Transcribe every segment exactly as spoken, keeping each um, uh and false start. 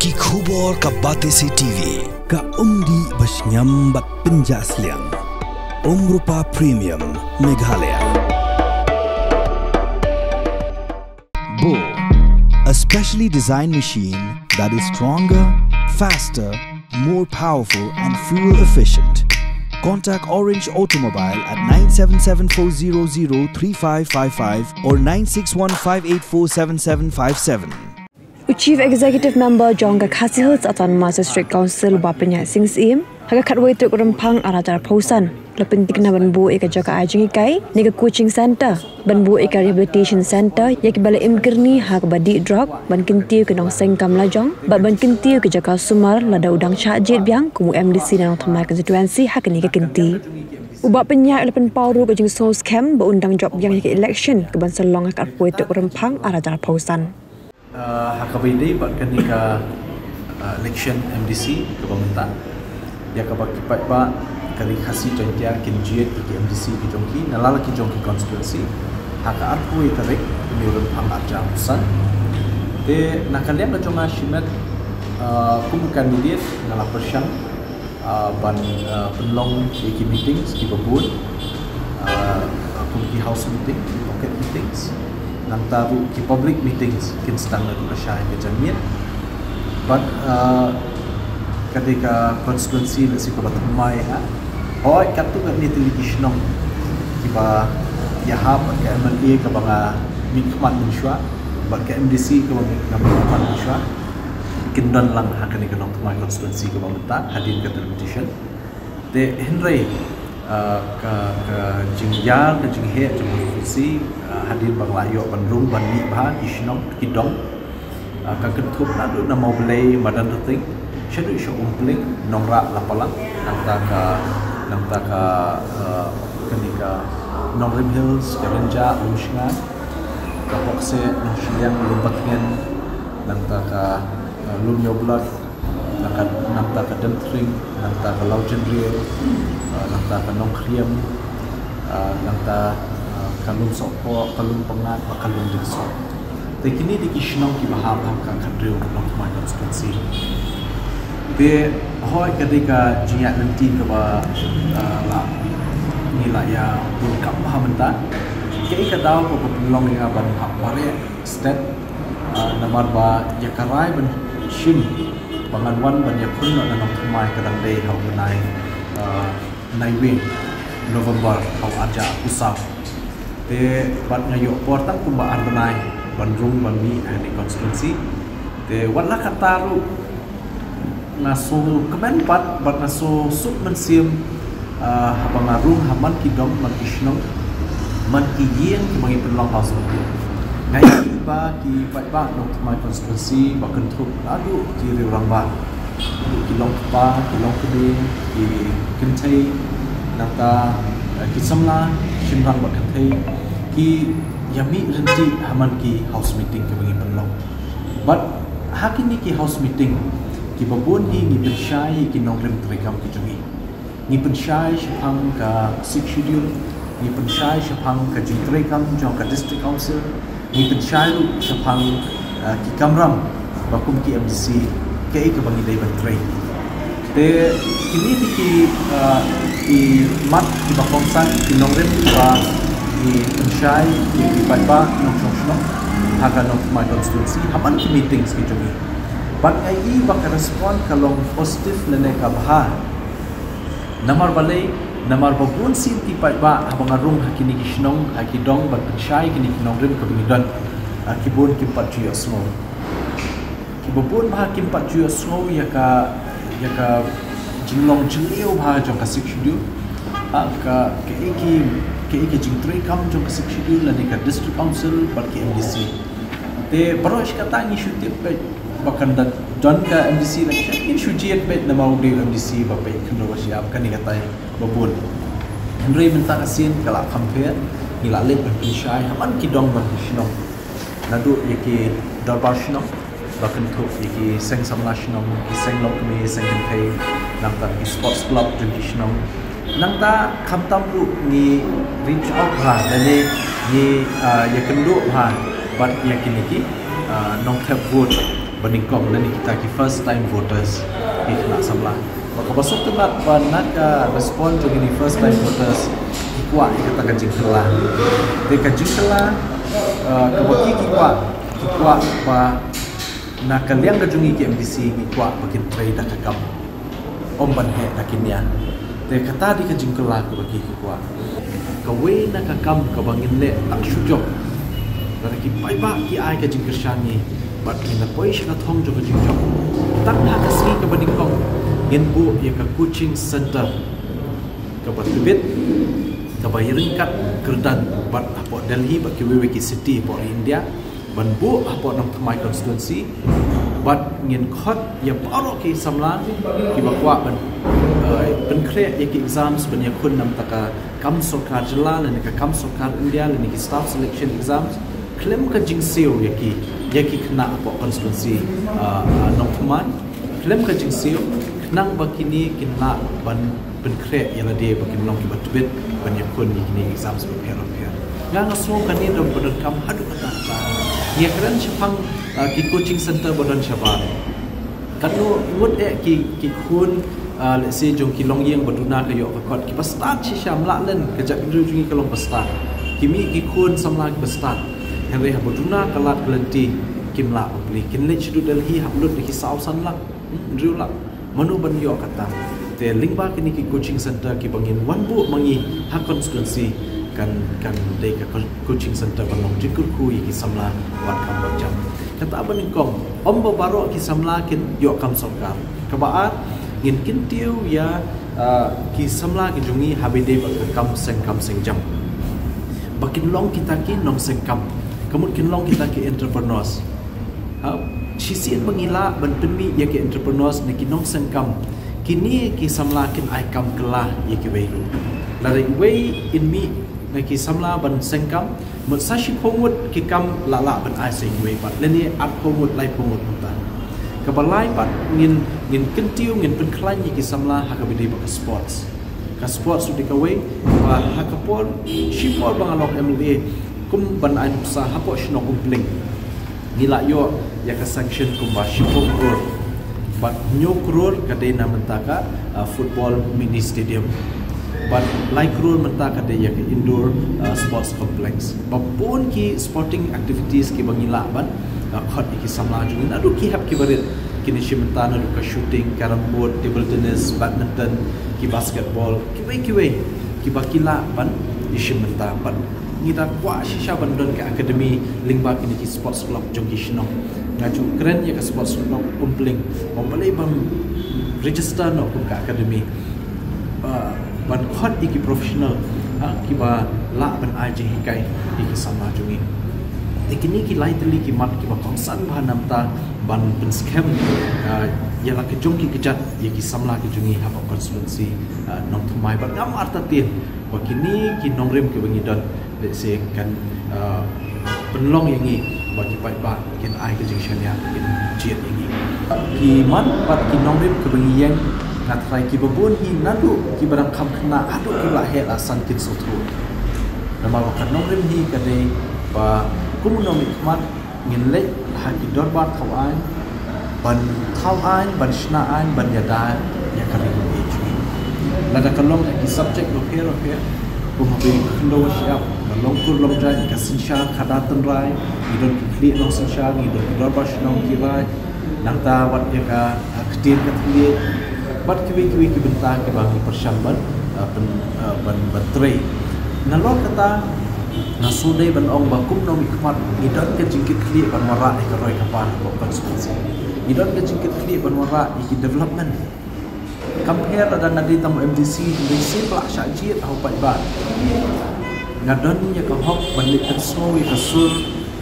Ki khubor ka Batesi T V. Ka umdih ba shngiam bad pynjah sliang. Umrupa Premium Meghalaya. Bo, a specially designed machine that is stronger, faster, more powerful and fuel efficient. Contact Orange Automobile at nine seven seven four zero zero three five five five or nine six one five eight four seven seven five seven. U Chief Executive Member jong ka Khasi Hills Autonomous District Council, Bah Pynïaid Sing Syiem, ha ka khatwei tarik Rymphang arhajar arphew san, la pynthikna ban buh ïa ka jaka ai jinghikai ne ka coaching center, ban buh ïa ka rehabilitation center ïa kiba la im kyrni ha kaba dih drok, ban kyntiew ki nongseng kam lajong bad ban kyntiew ki jaka sumar lada u dang shah jied biang kum u M D C na Nongthymmai constituency ha kane ka kynti. U Bah Pynïaid u la pynpaw ruh ka jingsngew skhem ba un dang jop biang ïa ka election kaban sa long ha ka arphew tarik Rymphang arhajar arphew san. Uh, ha kaba ïadei bad kane ka uh, election M D C kaba mynta, ïa kaba ki paidbah ka Ri Khasi Jaiñtia kin jied ïa ki M D C ki jong ki na la la ki jong ki constituency ha ka arphew tarik u Rymphang arhajar arphew san. Te na ka liang ka jong nga shimet, uh, kum u candidate nga la pyrshang uh, ban uh, pynlong ïa ki meetings kiba bun, uh, kum ki house meeting, ki pocket meetings, nangta ruh ki public meetings kin sdang naduh lashai ka janmiet. Bad uh, ka dei ka constituency lehse kaba thymmai ha. Hooid katto katne tylli ki shnong kiba ïahap bad ka M L A kaba nga mihkhmat mynshuwa bad ka M D C kaba nga mihkhmat mynshuwa kin don lang ha kane ka Nongthymmai constituency kaba mynta hadien ka delimitation. Te hynrei uh, ka, ka jingïar ka jingheh jong ka constituency uh, hadien ba nga la ïoh ban rung ban mih bha ki shnong ki dong, uh, ka kynthup naduh na Mawblei, Madanrting, shaduh sha Umpling, Nongrah, Lapalang, nangta ka nangta ka uh, kane ka Nongrim Hills, Jarinjah, Lumshngaiñ, ka Pokse, Nongshiliang, Lumbatngen, nangta ka uh, Lumïoblad, nangta ka Dentring, nangta ka Lawjynrieh, uh, nangta ka Nongkhriam, uh, nangta uh, ka Lumsohphoh, ka Lumpyngngad, ka Lumdingsoh. Te kine dei ki shnong kiba hap ha ka khathynriew Nongthymmai constituency. Te hooid ka dei ka jingïaid lynti kaba uh, la ngi la ïa bun kam bha mynta. Kaei ka daw kaba pynlong ïa nga ban hap bareh stet, uh, namar ba ïa ka rai ban shim ba ngan wan ban ïakhun noh na Nongthymmai ka dang dei ha u bnai uh, naiwei November ha u arhajar arphew saw. Te bad nga ïoh por tang kumba ar bnai ban rung ban mih ha kane constituency. Te wat la katta ruh nga sngewkmen pat bad nga sngewsuk mynsiem, uh, haba nga rung ha man ki dong man ki shnong man ki ïing kiba ngi pynlong house meeting. Nga ïohi ba ki paidbah Nongthymmai constituency ba kynthup naduh ki riew rangbah, naduh ki longkpa, ki longkmie, ki kynthei, nangta uh, ki samla shynrang bad kynthei ki ïa mih ryntih ha man ki house meeting kiba ngi pynlong. Bad ha kine ki house meeting kiba bun hi ngi pynshai ïa ki nongrim treikam ki jong ngi. Ngi pynshai shaphang ka Sixth Schedule, ngi pynshai shaphang ka jingtreikam jong ka District Council, ngi pynshai ruh shaphang uh, ki kamram ba kum ki M D C kaei kaba ngi dei ban trei. Te kine dei ki uh, ki mat kiba kongsan ki nongrim kiba ngi pynshai ïa ki paidbah nongshong shnong ha ka Nongthymmai constituency ha man ki meetings ki jong ngi. Bad nga ïohi ba ka respond ka long positive lane ka bha. Namar balei, namar ba bun sien ki paidbah haba nga rung ha kine ki shnong ha ki dong ban pynshai kine ki nongrim kaba ngi don, uh, ki bun kim pat ju ïohsngew. Kiba bun bha kim pat ju ïohsngew ïa ka ïa ka jinglong jylliew bha jong ka Sixth Schedule. Ha ka kaei ki kaei ki jingtreikam jong ka Sixth Schedule lane ka District Council bad ki M D C. Te baroh shi katta ngi shu tip peit ba kan da don ka M D C election ngi shu jied peit namar u dei u M D C ba peit khyndew ba shyiap kane katai ba bun. Hynrei mynta ka sien ka la kham pher, ngi la leit ban pynshai ha man ki dong ban ki shnong. Naduh ïa ki dorbar shnong ba kynthup ïa ki seng samla shnong, ki seng longkmie, seng kynthei, nangta ki sports club jong ki shnong. Nangta khamtam ruh ngi reach out bha lane ngi, ah, ïakynduh bha bad ïa kine ki, ah, nongthep vote. Ba nyngkong lane kita ki first time voters ki khynnah samla. Ba kaba sngewtynnat ba na ka respond jong kine first time voters ki kwah ïa kata ka jingkylla. Te ka jingkylla, eh, kaba ki ki kwah, ki kwah ba na ka liang ka jong ngi ki M D C ngi kwah ba kin trei da ka kam. Ym ban heh da ki nia. Te kata dei ka jingkylla kaba ki ki kwah. Kawei na ka kam kaba ngin leh tang shu jop. Lada ki paidbah ki ai ka jingkyrshan ngi bad ngin da poi sha ka thong jong ka jingjop. Tang ha ka sngi kaba nyngkong ngin buh ïa ka coaching center kaba tbit, kaba ïaryngkat kyrdan bad hapoh Delhi bad kiwei kiwei ki city hapoh India. Ban buh hapoh Nongthymmai constituency bad ngin khot ïa baroh ki samla kiba kwah ban, eh, pynkhreh ïa ki exams ban ïakhun na bynta ka kam sorkar jylla lane ka kam sorkar India lane ki staff selection exams. Khlem ka jingsiew ïa ki, ïa ki khynnah hapoh constituency, eh, eh, Nongthymmai. Khlem ka jingsiew, khnang ba kine kin lah ban pynkhreh ïa lade ba kin long kiba tbit ban ïakhun ïa kine exams bapher bapher. Nga nga sngew kane dei ba donkam haduh katta katta. Ngi ïakren shaphang, ah, ki coaching center ba don shabar. Katno ngut eh ki, ki khun, ah, let's say jong ki longïing ba duna ka ïoh ka kot kiba stad shisha, ym lah leh ka jaitbynriew jong ngi ka long ba stad. Ki mih ki khun samla kiba stad. Hynrei haba duna ka lad ka lynti kim lah ban plie. Kin leit shaduh Delhi hap lut da ki saw san lak. Hmm, hynriew lak. Mano ban ïoh kata? Te lyngba kine ki coaching center kiba ngin wan buh ma ngi ha constituency kan, kan dei ka co-, coaching center ban long jingkyrkhu ïa ki samla wat kam wat jam. Kata ba nyngkong, ym ba baroh ki samla kin ïoh kam sorkar. Kaba ar, ngin kyntiew ïa, ah, ki samla ki jong ngi haba ïadei bad ka kam seng kam seng jam. Ba kin long kita ki nongseng kam. Ka mut kin long kita ki entrepreneurs. Ha, shisien ba ngi lah ban pynmih ïa ki entrepreneurs ne ki nongseng kam. Kine ki samla kin ai kam kylla ïa kiwei ruh. Lada iwei in mih na ki samla ban seng kam, mut sa shiphew ngut ki kam la lah ban ai sa ïa kiwei pat. Lane arphew ngut, laiphew ngut mynta. Kaba lai pat ngin, ngin kyntiew, ngin pynkhlaiñ ïa ki samla ha kaba ïadei bad ka sports. Ka sports ruh dei kawei, ba ha ka por, shipor ba nga long M L A, kum ban ai nuksa hapoh shnong Umpling. Ngi la ïoh ïa ka sanction kumba shiphew klur. Bad hynñiew klur ka dei na bynta ka, ah, football mini stadium. Bad lai klur mynta ka dei ïa ka indoor, ah, sports complex. Ba bun ki sporting activities kiba ngi lah ban, ah, khot ïa ki samla jong ngi naduh ki hep kiba rit. Kine shi mynta naduh ka shooting, carrom board, table tennis, badminton, ki basketball, kiwei kiwei kiba ki lah ban ïashim bynta. Bad ngi da kwah shisha ban don ka academy lyngba kine ki sports club jong ki shnong. Nga ju kren ïa ka sports club Umpling, ym balei ban register noh kum ka academy, ah, ban khot ïa ki professional, ha, kiba lah ban ai jinghikai ïa ki samla jong ngi. Te kine ki lai tylli ki mat kiba kongsan bha na bynta ban pynskhem, ah, ïa la ka jong ki kjat ïa ki samla ki jong ngi hapoh constituency, ah, Nongthymmai. Bad ngam artatien ba kine ki nongrim kiba ngi don, let's say, kan, ah, pynlong ïa ngi ba ki paidbah kin ai ka jingshaniah, kin jied ïa ngi. Ki mat bad ki nongrim kiba ngi ïeng, nga tharai kiba bun hi naduh kiba dang kham khynnah haduh kiba la heh la san kin sngewthuh. Namar ba ka nongrim hi ka dei ba kum u nongmihkhmat ngin leit ha ki dorbar thaw aiñ, ban thaw aiñ, ban shna aiñ, ban ïada ïa ka ri bad ka ïing jong ngi. Lada ka long ha ki subject bapher bapher, kum haba ngi khyndew shyiap, ka long kur long jait, ka synshar khadar tynrai, ngi don ki khlieh nongsynshar, ngi don ki dorbar shnong ki rai, nangta wat ïa ka, ah, ktien ka thylliej, bad kiwei kiwei ki bynta kiba ngi pyrshang ban, ah, pyn-, ah, ban, ban trei. Nalor kata, nga shu dei ban ong ba kum u nongmihkhmat ngi don ka jingkitkhlieh ban wanrah ïa ka roi ka par hapoh constituency. Ngi don ka jingkitkhlieh ban wanrah ïa ki development. Kam pher lada nga dei tang u M D C, hynrei shisien ba la shah jied ha u paidbah, nga don ïa ka hok ban leit pynsngew ïa ka sur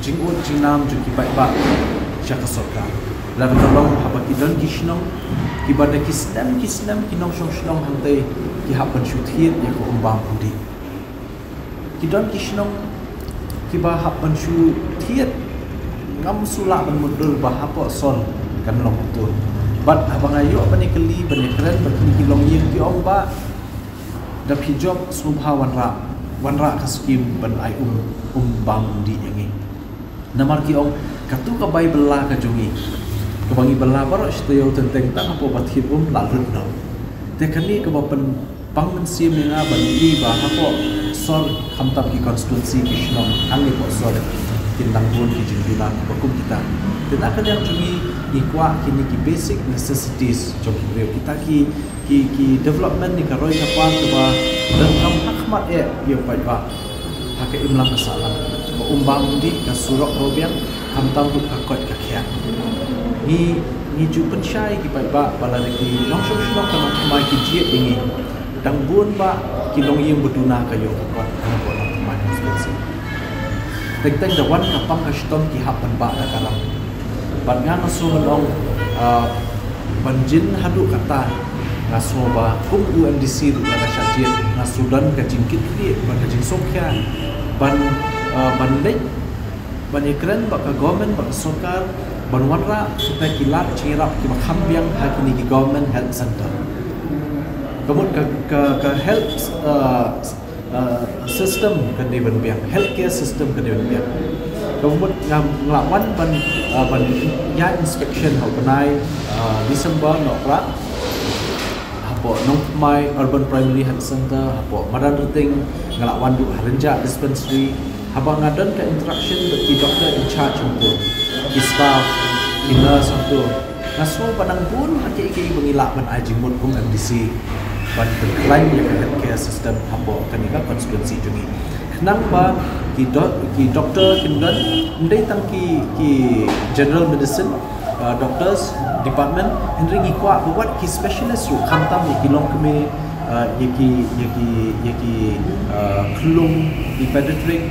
jingud jingnam jong ki paidbah sha ka sorkar. Lada ka long haba ki don ki shnong kiba da ki snem ki snem ki nongshong shnong hangtei ki hap ban shu thied ïa ka um bam um dih. Ki don ki shnong kiba hap ban shu thied, ngam shu lah ban mutdur ba hapoh Sor kan long kumto. Bad haba nga ïoh ban ïakylli, ban ïakren bad kine ki longïing, ki ong ba da phi jop sngewbha wanrah, wanrah ka skim ban ai um, um bam um dih ïa ngi. Namar ki ong, katu ka bai bylla ka jong ngi. Ba ngi ba la baroh shi taïew teng teng tang hapoh ba thied um la lut noh. Te kane kaba pynpang mynsiem ïa nga ban ïohi ba hapoh sor khamtam ki constituency ki shnong hangne hapoh sor kin dang bun ki jingduna kiba kum kita. Te na ka liang jong ngi ngi kwah kine ki basic necessities jong ki briew, kita ki ki ki development ne ka roi ka par kaba donkam ha khmat eh ïa u paidbah. Ha ka imlang ka sahlang, ka um bam um dih, ka surok ka biang, khamtam ruh ka koit ka khiah. Ngi ngi ju pynshai ki paidbah ba lada ki nongshong shnong ka Nongthymmai ki jied ïa ngi, dang bun bah ki longïing ba duna ka ïoh ka kot ha ka Nongthymmai constituency. Teng teng da wan ka pang ka shitom ki hap ban bah da ka ram. Bad nga nga sngew ban ong, ah, ban jin haduh katta, nga sngew ba kum u MDC ruh lada shah jied, nga sngew don ka jingkitkhlieh bad ka jingsngewkhia ban, ah, ban leit ban ïakren bad ka government bad ka sorkar ban wanrah kita ki lad jingïarap kiba kham biang ha kine ki government health center. Ka mut ka, ka, ka health, ah, ah, system kan dei ban biang, healthcare system kan dei ban biang. Ka mut nga, nga la wan ban, ah, ban ïa inspection ha u bnai, ah, December noh pra hapoh Nongthymmai Urban Primary Health Center, hapoh Madanrting, nga la wan ruh ha Rynjah Dispensary, haba nga don ka interaction bad ki doctor in charge hangto, ki staff, ki nurse hangto. Nga sngew ba dang bun ha kiei kiei ba ngi lah ban ai jingmut kum MDC ban pynkhlaiñ ïa ka healthcare system hapoh kane ka constituency jong ngi. Khnang ba ki doc-, ki doctor kin don, ym dei tang ki, ki general medicine, uh, doctors department, hynrei ngi kwah ba wat ki specialist ruh, khamtam ïa ki longkmie, uh, ïa ki, ïa ki, ïa ki, uh, khyllung, ki pediatric,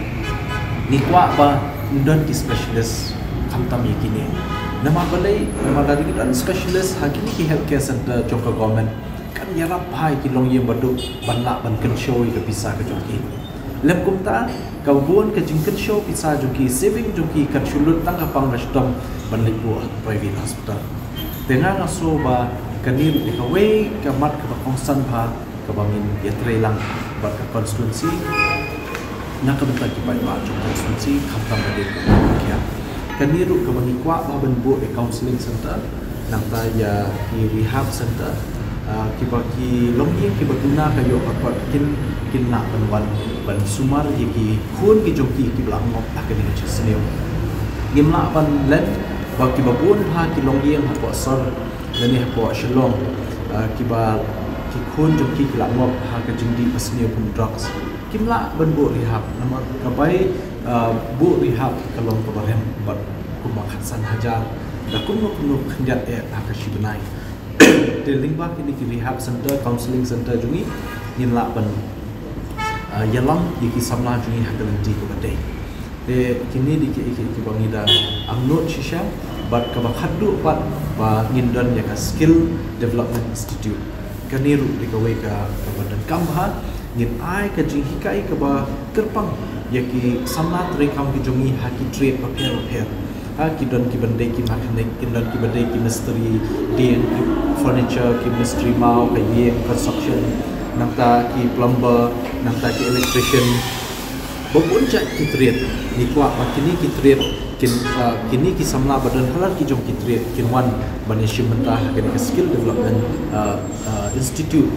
ngi kwah ba ym don ki specialist khamtam ïa kine. Namar balei, namar lada ngi don specialist ha kine ki healthcare center jong ka government, kan ïarap bha ïa ki longïing baduh ban lah ban kynshew ïa ka pisa ka jong ki. Lym kumta, kaba bun ka jingkynshew pisa jong ki, saving jong ki kan shu lut tang ka pang ka shitom ban leit buh ha private hospital. Te nga nga sngew ba kane ruh dei kawei ka mat kaba kongsan bha kaba ngin ïatreilang bad ka constituency na ka bynta ki paidbah jong ka constituency khamtam ka dei ka khia. Kane ruh kaba ngi kwah ba ban buh ïa counselling center, nangta ïa ki rehab center, ah, kiba ki longïing kiba duna ka ïoh ka kot kin, kin lah ban wan ban sumar ïa ki khun ki jong ki kiba la ngop ha kane ka jingsniew. Ngim lah ban len ba kiba bun bha ki longïing hapoh sor lane hapoh Shillong, ah, kiba ki khun jong ki ki la ngop ha ka jingdih basniew kum drugs, kim lah ban buh rehab namar ka bai, ah, buh rehab ka long kaba rem bad kumba khatsan hajar da kumno kumno khyndiat eh ha ka shi bnai. Te lyngba kine ki rehab center, counselling center jong ngi, ngin lah ban, ah, ïalam ïa ki samla jong ngi ha ka lynti kaba dei. Te kine dei kiei kiei kiba ngi da angnud shisha bad kaba khatduh pat ba ngin don ïa ka Skill Development Institute. Kane ruh dei kawei ka, kaba donkam bha, ngin ai ka jinghikai kaba kyrpang ïa ki samla treikam ki jong ngi ha ki trade bapher bapher. Ha, ki don kiba dei ki mechanic, ki don kiba dei ki mistri dieng, ki furniture, ki mistri maw, ka ïing, construction, nangta ki plumber, nangta ki electrician. Ba bun jait ki trade, ngi kwah ba kine ki trade kin, ah, kine ki samla ba don halor ki jong ki trade kin wan ban ïashim bynta ha kane ka skill development, ah, ah, institute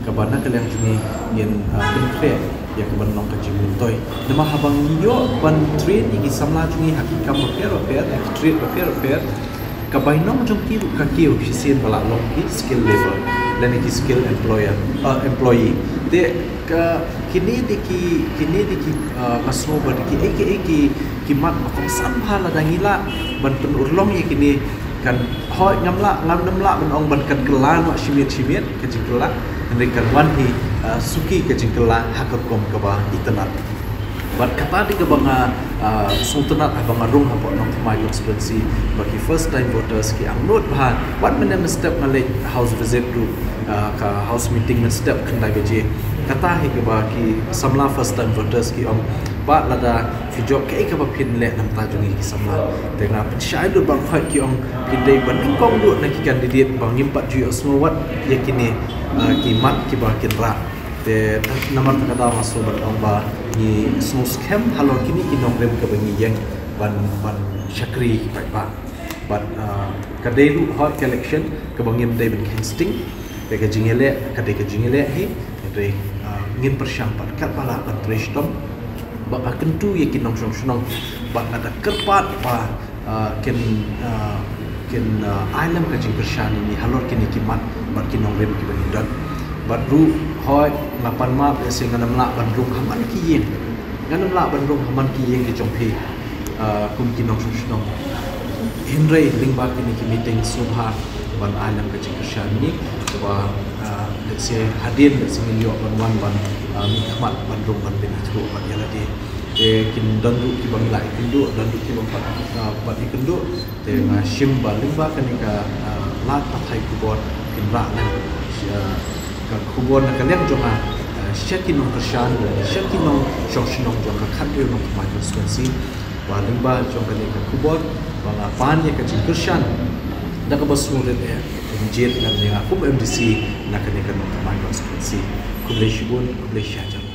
kaba na ka liang jong ngi ngin, ah, pynkhreh ïa kaban long ka jingmyntoi. Namar haba ngi ïoh ban train ïa ki samla jong ngi ha ki kam bapher bapher, ha ki trade bapher bapher, ka bainong jong ki ruh ka kiew shisien ba la long ki skill labor lane ki skill employer, ah, employee. Te ka kine dei ki, kine dei ki, ah, nga sngew ba dei kiei kiei ki, ki mat ba kongsan bha lada ngi lah ban pynurlong ïa kine. Kan hoi ngam lah, ngam nym lah ban ong ban kan kylla noh shi miet shi miet ka jingkylla, hynrei kan wan hi, ah, suki ka jingkylla ha ka rukom kaba itynnad. Bad kata dei kaba nga, ah, sngewtynnad haba nga rung hapoh Nongthymmai constituency ba ki first time voters ki angnud bha. Wat mynne mynstep nga leit house visit ruh, ah, ka house meeting mynstep khyndai baje. Kata hi kaba ki samla first time voters ki ong, "Bah, lada phi jop kaei kaba phin leh na ka bynta jong ngi ki samla." Te nga pynshai lut ba khot ki ong phin dei ban nyngkong lut na ki candidate ba ngim pat ju ïohsngew wat ïa kine, ah, ki mat kiba kin rah. Te namar kata ka daw nga sngew ban ong ba ngi sngew skhem halor kine ki nongrim kaba ngi ïeng ban, ban shakri ki paidbah. Bad ka dei ruh hoi ka election kaba ngim dei ban kheiñ sting. Te ka jingïaleh ka dei ka jingïaleh hi. Te ngin pyrshang bad katba lah ban trei shitom ba ka kyntu ïa ki nongshong shnong bad ka da kyrpad ba kin kin ai lem ka jingkyrshan ïa ngi halor kine ki mat bad ki nongrim kiba ngi don. Bad ruh hoi nga pan map ïa se ngan ym lah ban rung ha man ki ïing, ngan ym lah ban rung ha man ki ïing ki jong phi kum ki nongshong shnong. Hynrei lyngba kine ki meeting sngewbha ban ai lem ka jingkyrshan ïa ngi ba lehse hadien lehse ngin ïoh ban wan ban mihkhmat ban rung ban pynïathuh bad ïa lade. Te kin don ruh kiba ngi lah ïakynduh, don ruh kiba pat ïakynduh. Te nga shim ba lyngba kane ka lad pathai khubor kin rah lem ka khubor na ka liang jong nga sha ki nongkyrshan, sha ki nongshong shnong jong ka khathynriew Nongthymmai constituency. Ba lyngba jong kane ka khubor ba nga pan ïa ka jingkyrshan da kaba sngewrit eh, kin jied lem ïa nga kum MDC na kane ka Nongthymmai constituency. Khublei shibun, khublei shihajar.